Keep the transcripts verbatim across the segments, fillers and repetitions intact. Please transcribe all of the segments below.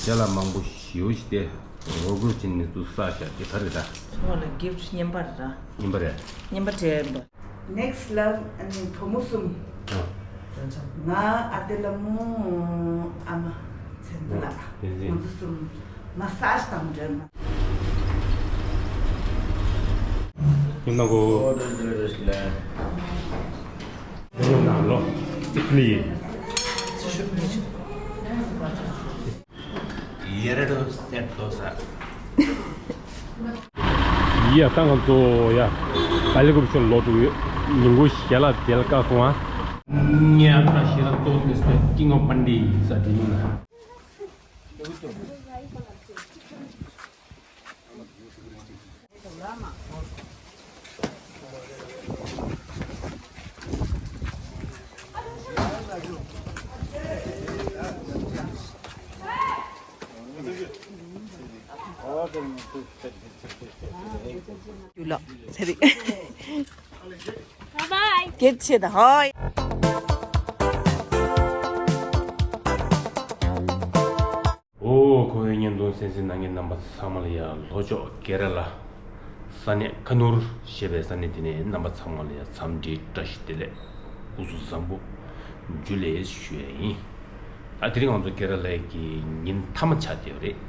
ཅ་ལག་མང་པོ་ཞེ་པོ་ཞིག་དེ་ངོ་རྒོལ་བྱས་ནས་ཚུར་བསགས་བཞག་དེ་ག་རེ་རེད་ད། ཚོ་བ་ལ་གིཕ་ཊི་རྙིང་པ་རེད་ད། རྙིང་པ་རེད། རྙིང་པ་སྤྲད་ཡིན་པ། ནེག་སི་ལབ་ཨ་ནི་བུ་མོ་གསུམ། ཨ། ང་ཨ་ཏི་ལ་མོ་ཨ་མ་ཚེ་འཛིན་ལགས། ཚེ་འཛིན། ང་ཚོ་གསུམ་མ་སཱ་ཇི་དང་འབྲེལ་ན། ཉོ་ན་གོ། ཨོ་ཌར་ཌི་ལི་ཝར་ལས། ཉོ་ན་ལོ། ཨི་ཊ་ལི། ཡེ་རེ་ཏོ་སེ་ཏོ་ས། ཡ་ད་ང་ཚོ་ཡ་ཨ་ལི་ཀུབ་ཤོར་ལོག་འགྲོ་ཡོད། ཉིན་གུང་ཞལ་ལག་དེ་ལ་བཀག་སོང་ཨ། ཉ་ད་ཞལ་ལག་གཙོ་བོ་དེ་ཀིང་ཨོཕ་པན་ཌི་ས་དེ་ཡིན་ན། ཡུལ་ལ་ཚེ་རིང་། Bye bye. སྐད་ཆེ་ད་ཧོ། ཨོ། ཁོ་བོའི་བརྙན་ཐུང་གསན་གཟིགས་གནང་མཁན་རྣམ་པ་ཚང་མ་ལ་ཡ་ལྷོ་ཕྱོགས་ཀེ་ར་ལ་ས་གནས་ཁ་ནུར་ཞེས་པའི་ས་གནས་དེ་ནས་རྣམ་པ་ཚང་མ་ལ་ཡ་འཚམས་འདྲི་བཀྲ་ཤིས་བདེ་ལེགས་སྐུ་གཟུགས་བཟང་པོ་ཇུ་ལེ་ཞུ་ཡ་ཡིན། ད་དེ་རིང་ང་ཚོ་ཀེ་ར་ལའི་གི་ཉིན་མཐའ་མ་ཆགས་བསྡད་ཡོད་རེད།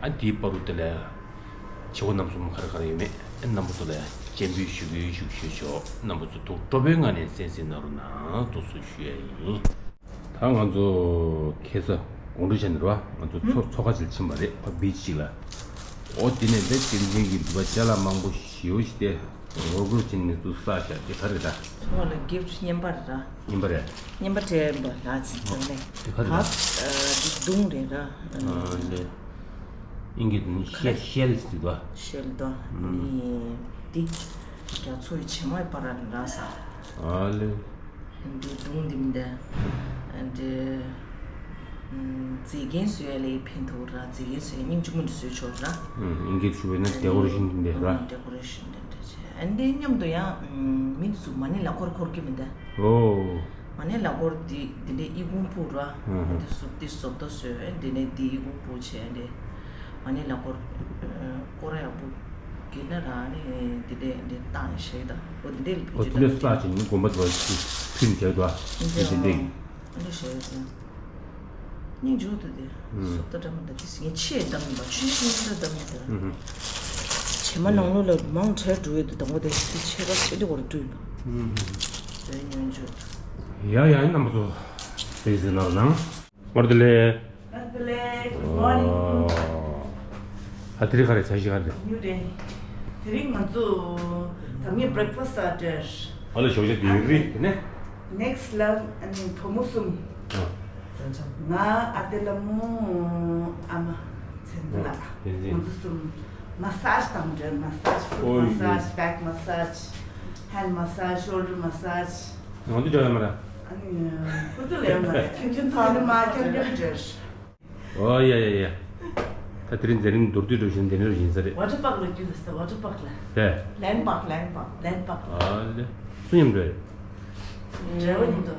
ཨ་དེའི་བར་དུ་དེ་ལ་བྱེད་སྒོ་རྣམ་གསུམ་ག་རེ་ག་རེ་ཡོད་མེད་རྣམ་པ་ཚོ་ལ་སྤྱན་འབུལ་ཞུ་གི་ཞུ་ཞུ་ཆོག་རྣམ་པ་ཚོ་ཐུགས་སྤྲོ་པོའི་ངང་ནས་གསན་གཟིགས་གནང་རོགས་གནང་དུ་སུ་ཞུ་ཡ་ཡིན། ད་ང་ཚོ་ཁ་སང་དགོང་དྲོ་ཆ་ནས་རེད་བ། ང་ཚོ་མཚོ་མཚོ་ཁ་ཅིག་ཕྱིན་པ་རེད། ཕ་བིཆ་ཅིག་ལ། ཨོ་དེ་ནས་དེ་དེ་འཛིན་གྱི་འདུག་པ། ཅ་ལག་མང་པོ་ཞེ་པོ་ཞིག་དེ་ངོ་རྒོལ་བྱས་ནས་ཚུར་བསགས་བཞག་དེ་ག་རེ་རེད་ད། ཚོ་བ་ལ་གིཕ་ཊི་རྙིང་པ་རེད་ད། རྙིང་པ་རེད། རྙིང་པ་སྤྲད་ཡིན་པ་ལགས་ཅིག་ཙམ་ལས། དེ་ག་རེ་རེད་ད། ཨ་འདི་མདུང་རེད་ད། ཨ་ལེ། ཨིན་གྱི་དེ་ནི་ཤེལ་ཤེལ་ཟེར་དོ། ཤེལ་དོ། ཨ་ནི་འདི་རྒྱ་མཚོ་ཡི་བྱེ་མ་ཡི་བར་ལ་ར་ས། ཨ་ལེ། འདི་མདུང་འདི་མི་འདི། འདི། མཛེས་རྒྱན་བཟོ་ཡ་ལས་ཕན་ཐོགས་ར། མཛེས་རྒྱན་བཟོ་ཡ་སྙིང་རྗེ་མོ་འདི་བཟོས་ཆོག་ར། ཨིན་སྐད་ཞུ་བས་ན་ཌེ་ཀོ་རེ་ཤན་འདི་ར། ཌེ་ཀོ་རེ་ཤན་འདི་འདྲ་བྱས། འདི་མཉམ་དུ་ཡང་མི་འདི་ཚོ་མ་ཎི་ལག་འཁོར་འཁོར་གྱི་མི་འདི། ཨོ། མ་ཎི་ལག་འཁོར་འདི་འདི་འདྲའི་ཨི་ཁུང་ཕུ་ར། འདི་བཟོ་འདི་བཟོ་ལྟ་བཟོས། འདི་ནས་འདི་ཨི་ཁུང་ཕུ་བྱས་འདི། མ་ཎི་ལག་འཁོར་སྐོར་ཡག་པོ་གྱིས་ན་ར་ནི་འདི་འདྲས་འདི་བཏང་ནས་བཞག་ད། འོ་འདི་འདྲས་ལ་ཕུལ་རྒྱུ་ད། འོ་དེ་འདྲས་བསགས་བྱས་ནི་དགོན་པ་དུ་ཕུལ་ནས་བཞག་ད། འདི་འདྲས། འདི་བཞག་ཡོད་ཟེར། སྙིང་རྗེ་པོ་འདུག་དེ། ཨུམ། སོབ་ད་འདྲ་མི་འདུག་དེ་ངས་ཆེས་འདམ་ཡིན་པ། ཆུང་ཆུང་ཆུང་འདམ་ཡིན་ད། ཨུམ། བྱེ་མ་ནང་ལོགས་ལ་མང་དྲགས་འགྲོ་ཡས་འདུག་དང་པོ་དེ་དེ་ཆེ་བ་ཆེ་འདི་བར་བཀྲུས་ཡིན་པ། ཨུམ། དེ་སྙིང་རྗེ་པོ་འདུག་ཡ་ཡ་རྣམ་པ་ཚོ། དེ་ཟེར་ནར་ནང་། ངོར་དེ་ལས། Good morning. ཨ་དེ་རིང་ག་རེ་བྱ་ཞིག་ག་རེ། ཉུ་རེད། དེ་རིང་ང་ཚོ་ད་ངས་བྷི་རེག་ཕ་སི་ཊི་ཨོར་ཌར། ཨ་ལ་ཞོགས་ཇ་དེ་རིགས་དེ་ནས། ནེག་སི་ལབ་ཨ་ནི་བུ་མོ་གསུམ། ཨ། ང་ཨ་ཏི་ལ་མོ་ཨ་མ་ཚེ་འཛིན་ལགས། ཚེ་འཛིན། ང་ཚོ་གསུམ་མ་སཱ་ཇི་དང་འབྲེལ། མ་སཱ་ཇི། ཕུཊ་ཨོ་ཡེ། མ་སཱ་ཇི། བེག་མ་སཱ་ཇི། ཧེན་མ་སཱ་ཇི། ཤོལ་ཌར་མ་སཱ་ཇི། ང་ཚོ་འབྲེལ་ཡོད་མ་རེད། ཨ་ནི་ཁོ་ཚོ་ལས་མ་རེད། ཁྱོད་ཁྱོད་ཚོ་ནི་མ་ཁྱོད་འབྲེལ་འབྲེལ། ཨོ་ཡ་ཡ་ཡ། ད་དེ་རིང་མཛད་རིམ་མདོར་བསྡུས་འགྲོ་བཞིན་དེ་འདྲ་ཡིན་ས་རེད། ཝ་ཊར་པཱག་ལ་རྒྱུ་ཟེར། ཝ་ཊར་པཱག་ལ། དེ། ལན་པཱག་ལན་པཱག་ལན་པཱག་ཨ་ལེ། སུ་མཉམ་འགྲོ་ཡ། འབྲེལ་བ་མཉམ་དུ།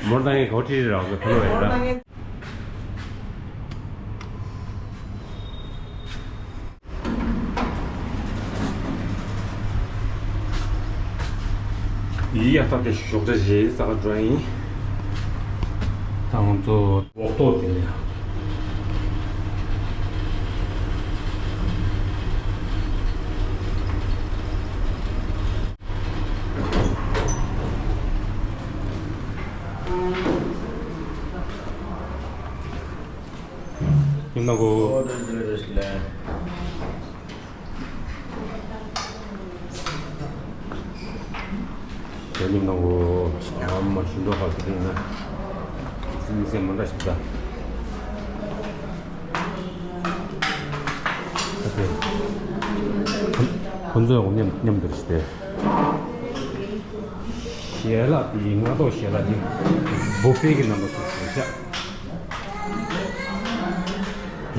མོར་དང་ངས་གོ་ཁྲིད་རང་གི་ཕ་ལོ་ཡ་ར། ཡིག་ཡ་ཐབས་ཀྱི་ཞོགས་ཇ་བཞེས་ས་ག་འགྲོ་ཡིན། ད་ང་ཚོ་འོག་ཐོག་དེ་ལ་ཡ། ཉིན་མ་གོ། ཨོ་ཌར་ཌི་ལི་ཝར་ལས། ཉིན་མ་གོ། ཨ་མ་ཞུ་འགྲོ་ཧ་གི་ན། སེམས་མ་འདྲ་ཞིག་ད། ཁོ་ཚོས་མཉམ་མཉམ་དུ་ཞིག་སྟེ། ཞལ་ལག་དེ་སྔ་ཐོག་ཞལ་ལག་དེ་བུ་ཕེ་གི་རྣམ་པ་སོགས་ཞིག་བཞག་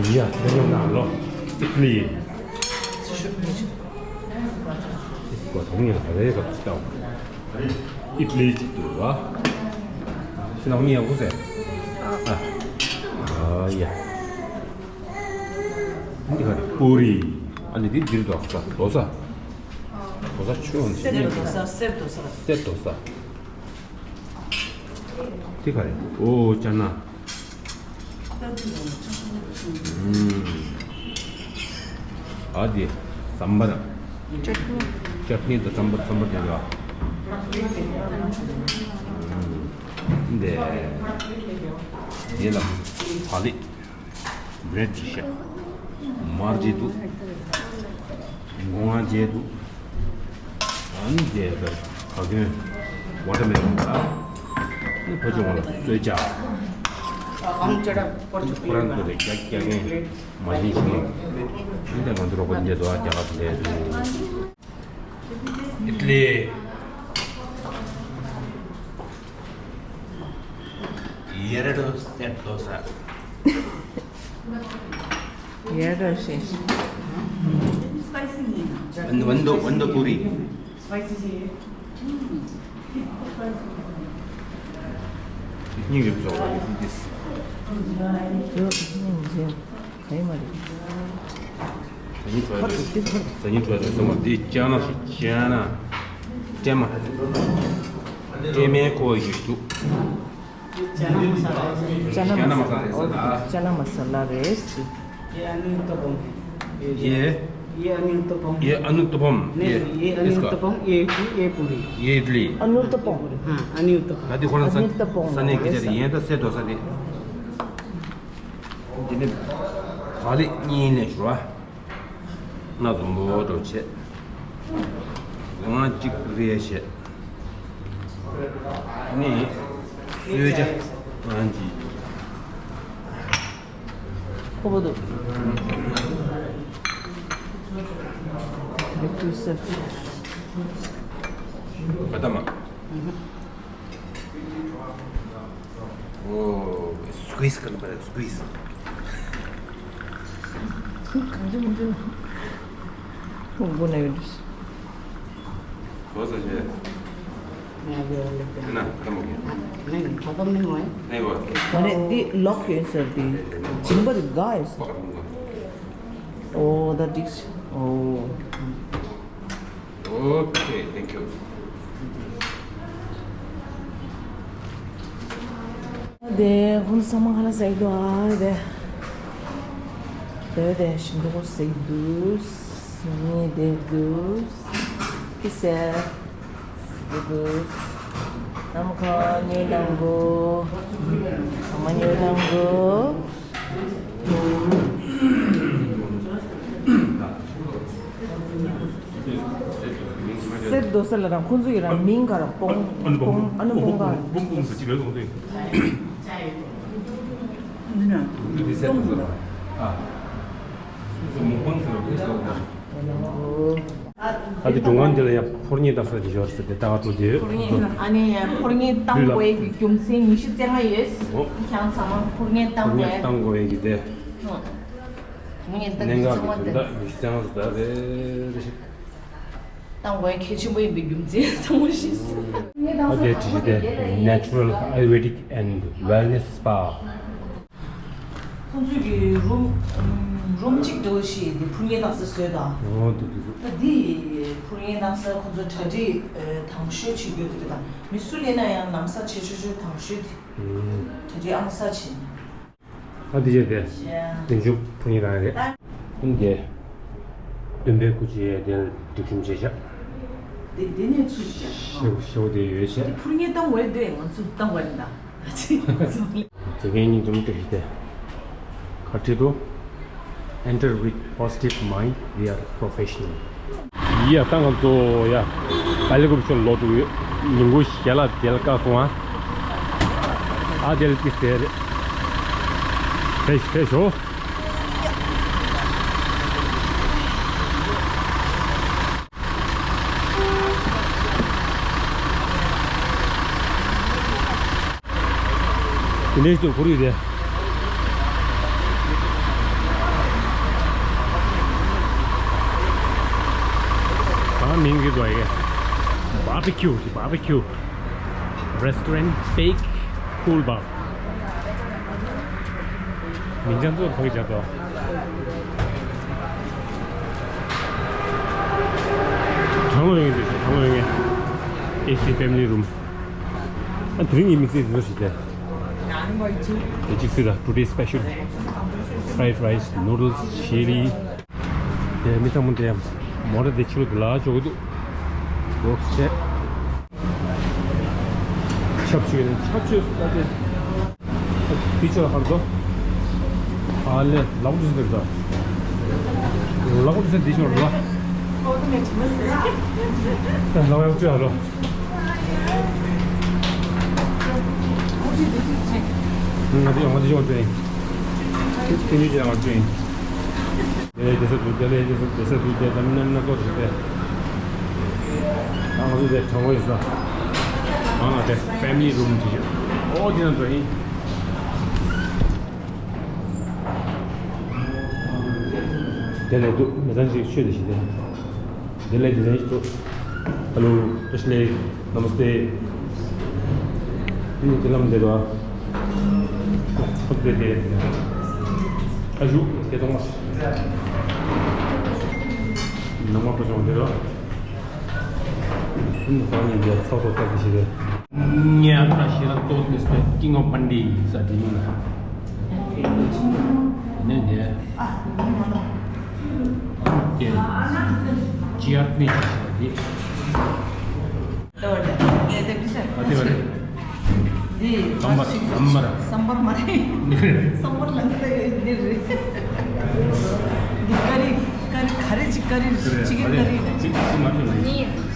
ཡ་ཚོད་ཉོ་ན་ལོ། ཨི་ཊ་ལི། ཨི་ཊ་ལི་གཅིག་འདུག་བ། ཤི་ན་མི་ཡག་པོ་ཟེར། ཨ། འདི་ག་རེ། པུ་རི། ཨ་ནི་འདི་འདིར་དོ་ས། དོ་ས། དོ་ས་ཆུ་འོང་ཞིག་གསེར་དོ་ས། གསེར་དོ་ས། གསེར་དོ་ས། འདི་ག་རེ། ཨོ་ཅ་ན། ཨུམ། ཨ་འདི་ཟམ་པ་ར། ཅཊ་ནི། ཅཊ་ནི་དང་ཟམ་པ། ཟམ་པ་འདི་ར། ཨུམ། འདི། འདི་ལ་ཕ་ལི། བྷི་རེཌ་བྱས་ཤག་མར་བྱས་འདུག་སྒོ་ང་བྱས་འདུག་ཨ་ནི་དེ་ལྟར་ག་གོན། ཝ་ཊར་མེ་ལོན་ལ། ཨ་ནི་ཕ་ཆུང་བ་ལ་གསོལ་ཇ། ཨ་ནི་ཁོ་རང་ཚོ་ལ་རྒྱག་རྒྱག་མཁན་མ་བྱན་ཞིང་། ཨ་ནི་ང་ཚོ་རོགས་པ་འདི་འདྲ་འདུག་ཨ། རྒྱ་གར་འདི་འདྲ་འདུག་ཨིཌ་ལི། ཡེ་ར་ཌོ་སེ་དོ་ས། ཡེ་ར་ཌོ་སེ། ཝན་ཝན་དོ་ཝན་དོ་པུ་རི། སྙིང་རྗེ་པོ་ཚོ་ལ་ཡིན་ཏིས། ག་ཡིན་མ་རེད། ཟ་སྙིང་བྲོ་ཡ་རེད། ཟ་སྙིང་བྲོ་ཡ་རེད་སོང་བ། འདི་ཅ་ན་ཞིག་ཅ་ན། ཀྲེ་མ། ཀྲེ་མའི་ཁོ་ཡི་འདུག་ཅ་ན་མ་ས་ལ་རེད་ཟེར་ད། ཅ་ན་མ་ས་ལ་རེད། ये अनुत्तपम है। ये? ये अनुत्तपम। ये अनुत्तपम। नहीं, ये अनुत्तपम, ये इडली, ये पूरी। ये इडली। अनुत्तपम। हाँ, अनुत्तपम। ད་འདི་ཁོ་རང་ས། अनुत्तपम། ས་གནས་ཀྱི་ཆ་རེད། ཡན་ད་སེ་དོ་ས་རེད། འདི་ནི་ཕ་ལི་གཉིས་ནས་ཞུ་བ། སྣ་འཛོམས་པོ་འགྲོ་བྱེད། ང་གཅིག་རེ་བྱེད། ནི་གསོལ་ཇ་ང་གཅིག་ཁོ་བོ་དུ། ག་ད་མ། ཨོ། སྐུའིས་ཀ་ནི་པ་རེད། སྐུའིས། གང་ཅི་མི་འདུག་ཁོང་དགོས་ན་ཡོད་འདུག་གོ་ས་ཆེ། ན་ཁ་མོ་གི། ནི་ཁ་ཏོམ་ནི་མོ་ཡ། ནི་བ། ང་ནི་འདི་ལོག་ཡོད་ཟེར་དེ། སྦྱིན་པ་དེ་དགའ་ཡོད་ཟེར། ཨོ་ད་འགྲིག་ཨོ། Okay, thank you. དེ་ཁོང་ཚང་མ་ཁ་ལག་ཟ་གི་འདུག་ཨ། དེ་དེ་དེ་ཞིམ་པོ་ཟ་གི་འདུག་ངས་དེ་འདུག་ཁི་སེ་འདུག་ནམ་མཁའ་ཉོས་གནང་གོ་ཚང་མ་ཉོས་གནང་གོ་སེར་རྡོ་ས་ལ་རང་ཁོང་ཚོ་ཡི་རང་མིང་ག་ར་པོང་པོང་ཨ་ནུ་པོང་ག་ཨ་དེ་སྒྲུང་ཁང་འདི་ལ་ཡང་ཕོར་ཉལ་བཏང་ས་ཅིག་ཡོད་རེད་ཟེར་ཏེ་ལྟ་ག་ཐུག་དེ། ཨ་ནི་ཡང་ཕོར་ཉལ་བཏང་དགོས་ཡས་ཀྱི་རྒྱུ་མཚན་ཉི་ཤུ་རྩ་ལྔ་ཡོད། ཨོ། ཁྱེད་ཚང་མ་ཕོར་ཉལ་བཏང་དགོས་ཡས། ཕོར་ཉལ་བཏང་དགོས་ཡས་ཀྱི་དེ། ཨོ། ཕོར་ཉལ་བཏང་གནད་འགག་གི་དོན་དག་ཉི་ཤུ་རྩ་ལྔ་ཟེར་ད་རེད་རེད་ཤག་བཏང་དགོས་ཡས་གལ་ཆེན་པོ་ཡིན་པའི་རྒྱུ་མཚན་ཚང་མ་ཤེས་སོང་། ཨ་དེ་བྲིས་ཏེ། Natural Ayurvedic and Wellness Spa། ཁོང་ཚོས་ཀྱི་རུམ་རུམ་གཅིག་འདྲ་བོ་ཞིག་དེ་ཕོར་ཉལ་བཏང་ས་བཟོས་དང་། ཨོ་འདུག་འདུག་འདུག་ད་འདི་ཕོར་ཉལ་བཏང་ས་ཁོང་ཚོ་གྲ་སྒྲིག་དང་ཤོས་བྱེད་རྒྱུ་དེ་དང་མི་སུ་སླེབས་ན་ཡང་ལམ་སང་བྱེད་ཆོག་ཆོག་དང་ཤོས་དེ་གྲ་སྒྲིག་ཨང་གསར་བྱེད། ཨ་དེ་བྱས་ཏེ། བདེ་མཆོག་ཕོར་ཉལ་རང་རེད། ཨ་ནི་དེ། སྟོན་པའི་སྐུ་ཚེ་དེར་སྒྲིག་གཤོམ་བྱས་ཤག་དེ་དེ་ནས་ཚུར་བྱས། ཞེ་པོ་ཞེ་པོ་དེ་ཡོད་བྱས། དེ་ཕོར་ཉལ་བཏང་བས་དེ་ང་ཚོ་བཏང་བ་ཡིན་ད། ཨ་ཅེ། དེ་གའི་སྙིང་རྗེ་མོ་སྤྲད་ཤག་དེ། ག་བྲིས་འདུག Enter with positive mind, we are professional. ཡ་ད་ང་ཚོ་ཡ། ཧེ་ལི་ཀོབ་ཊར་ལོག་འགྲོ་ཡོད། ཉིན་གུང་ཞལ་ལག་དལ་བ་སོང་ཨ། ཨ་དལ་ཏིས་དལ་རེད། ཕེབས་ཕེབས་ཤོག་དེ་འདྲའི་ཞིག་ཏུ་འཁོར་ཡོད་དེ། ད་མིང་གི་འདུག་ཨེ། Barbecue, barbecue restaurant, big cool bar. མིང་ཅན་ཚོར་ཕ་གི་བྱ་དོ། གྲང་མོ་ཡོང་གི་འདུག་གྲང་མོ་ཡོང་གི། ཨེ་སི་ཕེ་མི་ལི་རུམ། ཨ་དེ་རིང་གི་དམིགས་བསལ་དེ་ཚོ་ཞིག་སྟེ། དེ་གཅིག་སྲིད་ལ་ཊུ་ཌེ་སི་པེ་ཤལ། ཕ་རའེ་ཌི་རའེ་སི། ནུ་ཌལ་སི། ཤེ་རི། དེ་མི་ཚང་མ་དེ་མོ་ཊ་དེ་ཕྱི་ལོགས་དེ་ལ་འཇོག་གི་འདུག་ལོག་བྱས། ཆབ་ཆུ་ཡོད་ན་ཆབ་ཆུ་ལ་དེ། དེ་ཕྱི་ལ་ཧར་དོ། ཨ་ལེ་ལག་པ་དུས་འདིར་དོ། ལག་པ་དུས་འདི་ཕྱི་ལ་རོ། ལག་པ་ཡག་ཅུ་ཧ་རོ། ང་དེ་ཡོང་ང་དེ་ཡོང་ཅུ་ཡིན། དེ་ཉིད་ཀྱི་ཡང་ཅུ་ཡིན། དེ་ལས་དེ་ས་དུ་དེ་ལས་དེ་ས་དེ་ས་དུ་དེ་དམ་ནན་ན་སོ་ཞིག་སྟེ། ང་ཚོ་དེ་གྲང་བོ་ཡིན་ས། ང་ང་དེ་ཕེ་མི་ལི་རུམ་ཅིག་ཡོད། ཨོ་དེ་ན་ཚོ་ཡིན། དེ་ལས་དུ་མི་ཚང་ཅིག་ཆོས་དེ་ཞིག་དེ། དེ་ལས་དེ་ཚང་ཞིག་ཏུ། ཧེ་ལོ། བཀྲ་ཤིས་བདེ་ལེགས། ནམ་སྟེ། ཨིན་དེ་ལམ་དེ་ར། ཁོ་དེ་དེ། ཨ་ཞུ་དེ་གཏོང་མ། ནང་མ་པ་ཅོང་དེ་ར། ཨིན་ཧོ་ནི་དེ་ཚོགས་གཙོ་ལྟ་གི་ཞིག་རེད། ཉ་ད་ཤེས་རབ་ཚོགས་དེ་སྟེ་ཀིང་ཨོཕ་པན་ཌི་ས་དེ་ནི་ན། ནས་དེ། དེ། ཇི་ཨར་པི་ཇི་ཞེས་པ་དེ། ཨ་དེ་བ་རེད། འདི་སམ་བར། སམ་བར། སམ་བར་མ་རེད། འདི་རེད། སམ་བར་ལ་འདི་ལྟ་ཡོད་འདི་རེད། འདི་ཀ་རི། ཀ་རི་ག་རེ་ཅིག་ཀ་རི་ཅིག་གི་ཀ་རི་རེད། ཅིག་ཅིག་མ་རེད།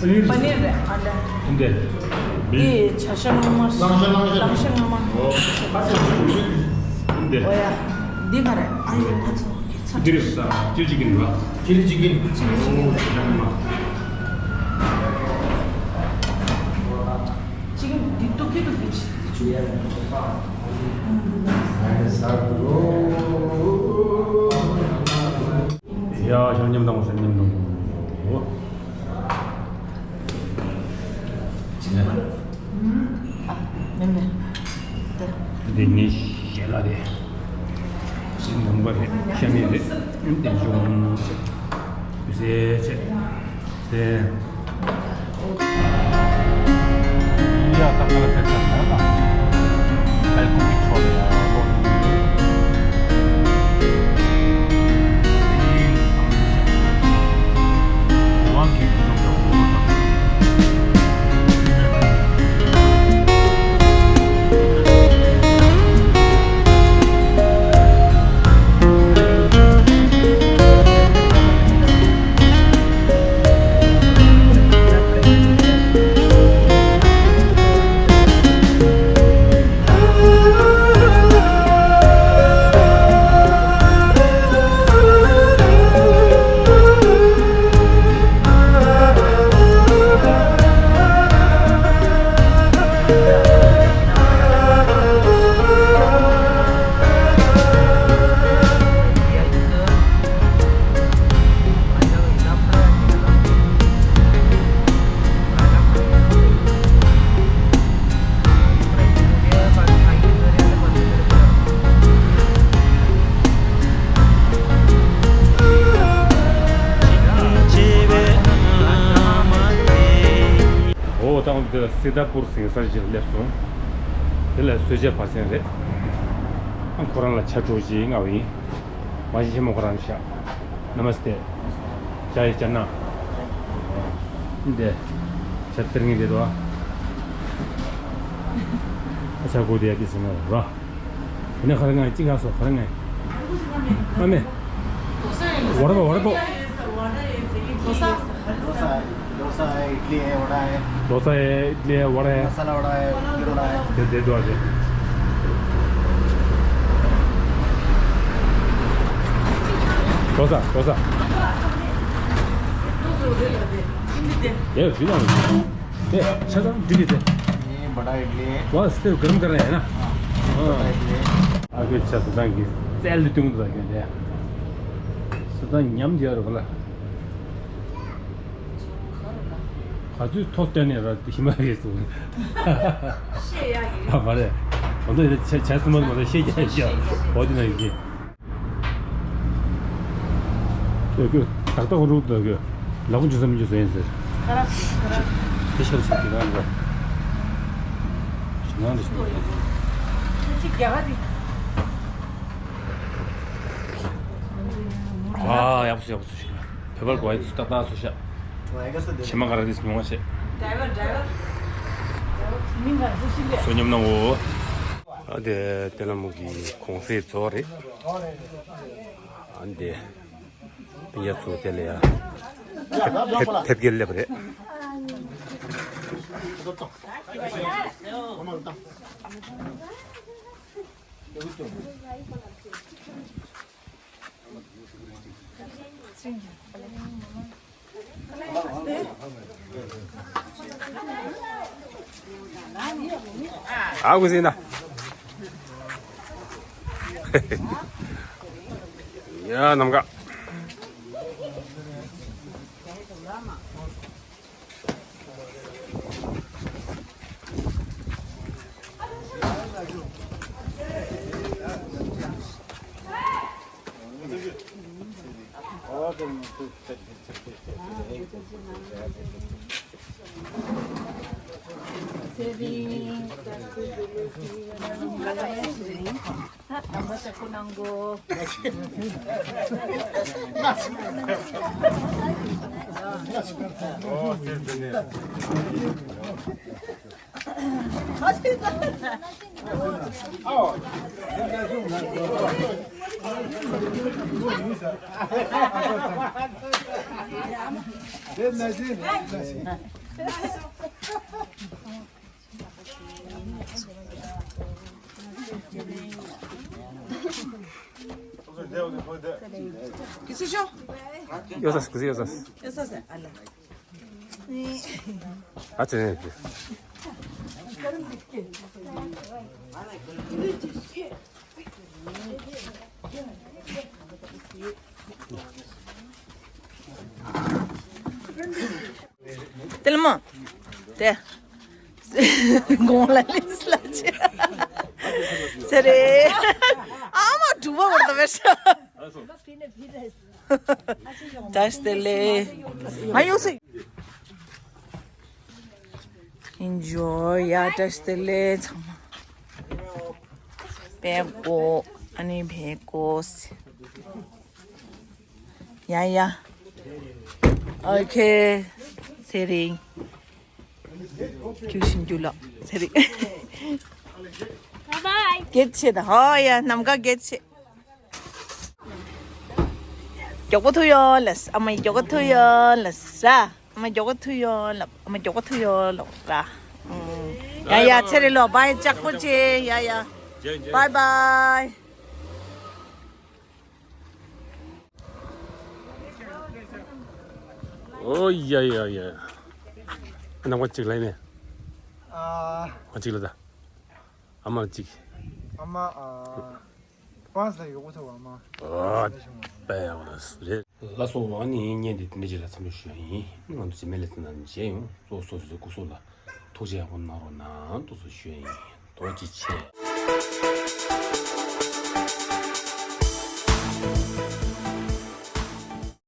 པ་ནིར་རེད། ཨ་ལ། འདི། འདི་ཇ་ཤ་ངོ་མ། ལང་ཤ། ལང་ཤ། ལང་ཤ་ངོ་མ། འདི། ཨོ་ཡ། འདི་ག་རེ། ཨ་ཡོ་ཁ་ཚོ། འདི་རེད་ས། ཅི་ཅི་གིན་ར། ཅི་ཅི་གིན། ཅི་ཅི་གིན། ཨོ་ཡ་མ། ཅི་གིན་འདི་ཏོ་ཁེ་ཏོ་ཁེ་ཅི་ཅི་ཅི། ཡ་ཞང་ཉམས་དང་ཞང་ཉམས་དང་། ཨོ། ཅི་ན། ཨ། མེད་མེད། དེ། འདི་ནི་ཞལ་ལག་རེད། ཞིམ་ནམ་པ་རེད། ཤ་མེད་རེད། དེ་འབྱུང་། ཟས་བྱས། ཟས། ཡ་ད་ག་ལ་ཟས་ཟ་ན་ད། ཁལ་ཀུང་གི་ཕྱོགས་ལ་ཡ་རོ། འོ་ད་འོ་འདི་ལ་སི་ཏཱ་པུར་ཟེར་ས་ཅིག་སླེབས་སོང་། འདི་ལ་གསོལ་ཇ་བར་གསེང་རེད། ཨ་ཁོ་རང་ལ་ཇ་གྲོ་ཞིག་མངགས་པ་ཡིན། མ་གཞི་ཆེན་མོ་ཁོ་རང་ཤག་ནམ་སྟེ། ཇ་ཡི་ཇ་ན། འདི། ཇ་སྟེར་ངེས་རེད་དོ། ཨ་ཇ་གོ་དེ་ཡ་དེ་ཟེར་ན་ར། དེ་ནས་ཁ་ར་ང་ཅི་ག་སོ་ཁ་ར་ང་། ཨ་མེ། What about, what about? Dosa, dosa है, इडली है, वड़ा है। डोसा है, इडली है, वड़ा है। मसाला वड़ा है, फिर वड़ा है। दे, दे दो आगे। डोसा, डोसा। ये भी ना। ये अच्छा था, ठीक है। ये बड़ा इडली है। बस, सिर्फ गर्म कर रहे हैं ना? हाँ। हाँ। बड़ा इडली है। आगे अच्छा था, thank you। तेल भी तुम तो क्या दे। सदा ཉམས་བརྒྱབ་རོགས་ལ། ག་ཚོད་ཐོག་བསྟན་ནས་ར་དེ་ཤི་མ་རེད་སོང་། ཤེས་ཡ་ཡིན། ཨ་མ་རེད། ང་ཚོ་ཆ་ཆ་སུ་མ་མ་ཤེས་ཀྱང་ཤེས། འོ་དེ་ན་ཡིན་གྱི། ཨེ་ཁོས་ཏག་ཏག་རུག་ཏུ་ཁོས་ལག་པ་འཇུ་ས་མི་འཇུ་ས་ཡིན་ཟེར། དེ་ཤར་ཤར་གྱི་རང་རེད། ཞི་ནང་དུ་ཞིག་ཨ་ཡག་པོ་སོ་ཡག་པོ་སོ་ཞིག་བོད་པར་གོ་ཡ་དུས་ཏག་ཏག་སོ་ཤ། ཕྱི་མ་ག་ར་དུས་མྱོང་བ་བྱེད། བསོད་སྙོམས་གནང་ངོ་། ཨ་དེ་དེ་ལ་མུ་གི་གོང་སེ་རྫོགས་རེད། ཨ་འདི། སྤུན་ཀྱག་ཚོ་དེ་ལ་ཡ། ཕེབས་ཕེབས་སྐྱེལ་སླེབས་རེད། ཨ་ཁུ་སིན་ན། ཡ་ནམ་མཁའ། ཡོད་ས་ཡོད་ས། ཨ་ཙི། དེ་ལ་མོ། དེ། དགོང་ལ་ལིས་ལ་ཆེ། ཟེར་རེ། ཨ་མ་གྲུ་བ་བར་ད་བེ་ཤ། བཀྲ་ཤིས་བདེ་ལེགས། ང་ཡོང་སྲིད། Enjoy ཡ། བཀྲ་ཤིས་བདེ་ལེགས་ཚང་མ། བེ་ཀོ། ཨ་ནི་བེ་ཀོ་སི། ཡ་ཡ། ཨོ་ཁེ། ཚེ་རིང་། ཁྱོད་ཤིན་རྒྱུ་ལགས་ཚེ་རིང་། Bye bye. སྐད་ཆེ་ད་ཧོ་ཡ་ནམ་མཁའ་སྐད་ཆེ། མགྱོགས་པོ་ཐུག་ཡོང་ལ་ཨ་མ་མགྱོགས་པོ་ཐུག་ཡོང་ལ་ཨ་མ་མགྱོགས་པོ་ཐུག་ཡོང་ལ་ཨ་མ་མགྱོགས་པོ་ཐུག་ཡོང་ལ་ར། ཡ་ཡ་ཚེ་རིང་ལོ་བའི་ཅག་པོ་ཆེ་ཡ་ཡ། Bye bye. ཨོ་ཡ་ཡ་ཡ། ཨ་ནང་པ་གཅིག་ལ་ཡིན་ནས། ཨ། ཨ་གཅིག་ལ་ད། ཨ་མ་གཅིག་ཨ་མ་ཨ། ཧྥ་རན་སི་ལ་ཡོད་པ་ཐུག་ཨ་མ། ཨ། དཔེ་ཡག་པོ་རེད། ལགས་སོ། ཨ་ནི་བརྙན་དེ་དེ་འདྲ་ཅིག་ལ་མཚམས་འཇོག་ཞུ་ཡ་ཡིན། ང་ཚོ་རྗེས་མའི་ལེ་ཚན་ནང་མཇལ་ཡོང་། གཙོ་བོ་སོ་སོའི་སྐུ་གཟུགས་ལ་ཐུགས་རྗེ་ཡག་པོ་གནང་རོགས་གནང་། ཐུགས་རྗེ་ཆེ།